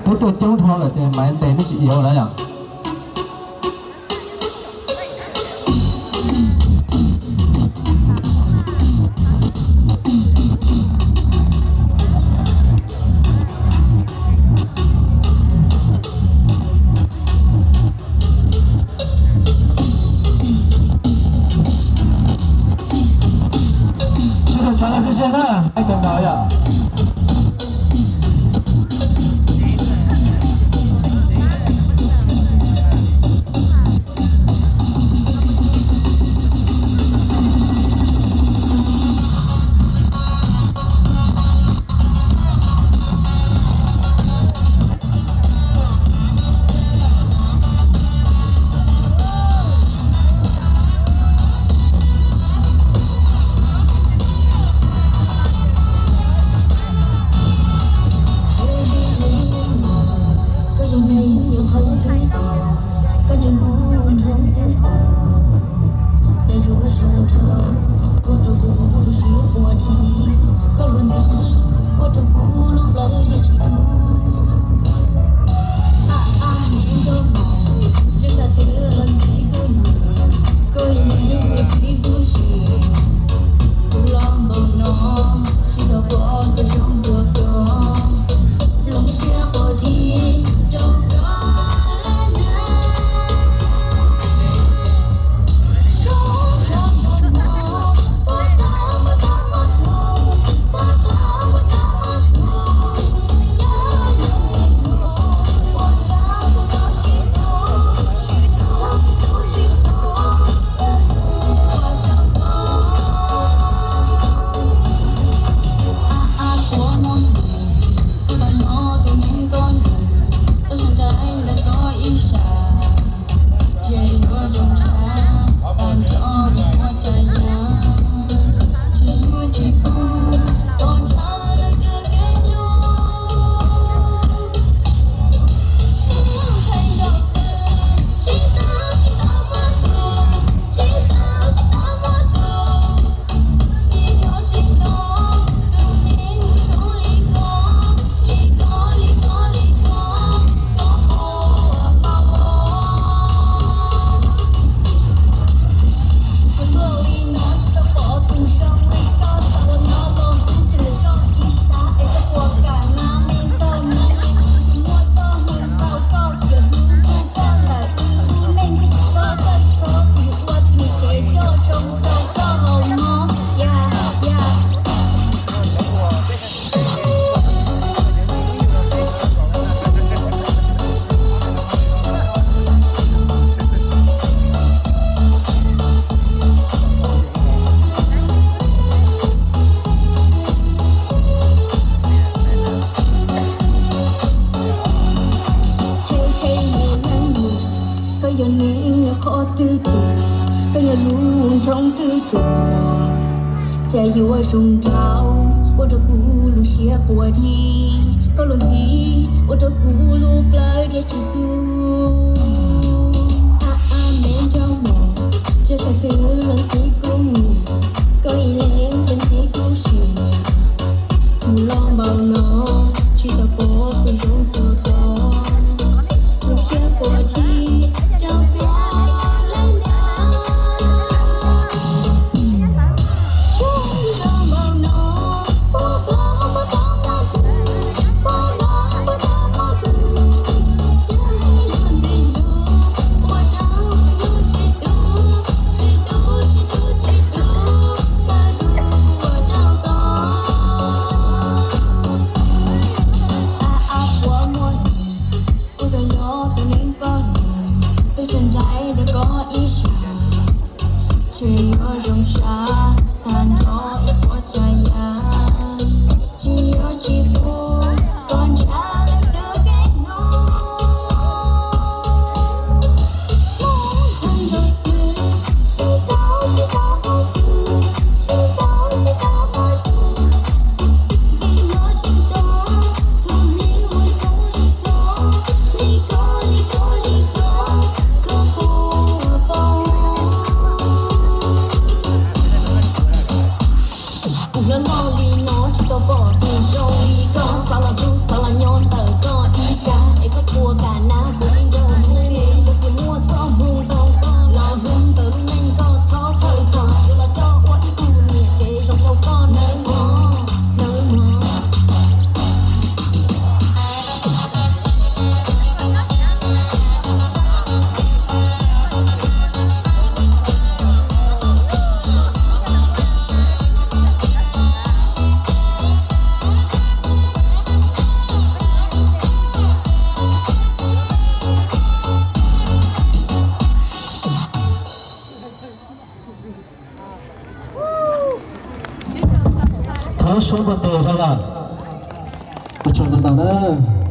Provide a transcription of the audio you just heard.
Peb tuaj coob dhau lawm ces Maiv ntes peb tsis yuav lawm yom. Sawv daws tsav laj seb seb na, ai kawg nkaus yom. Koj yog neeg nyob qhov twg tuaj, koj yog lub nroog twg tuaj, cas yuav zoo nraug ua rau kuv lub siab quaj dhi. Koj los ntxim ua rau kuv lub plawv dhia tsis tu. A a me nraug mos, tsiaj sab twg los ntxim kuv mus, koj ib leeg los ntxim kuv sim. Kuv los npaum no, tsis tau pom tus zoo cuag koj, lub siab quaj dhi rau koj lawm ntag. Tub Paj Tus tau lawm. Ua tsaug ntau ntau na.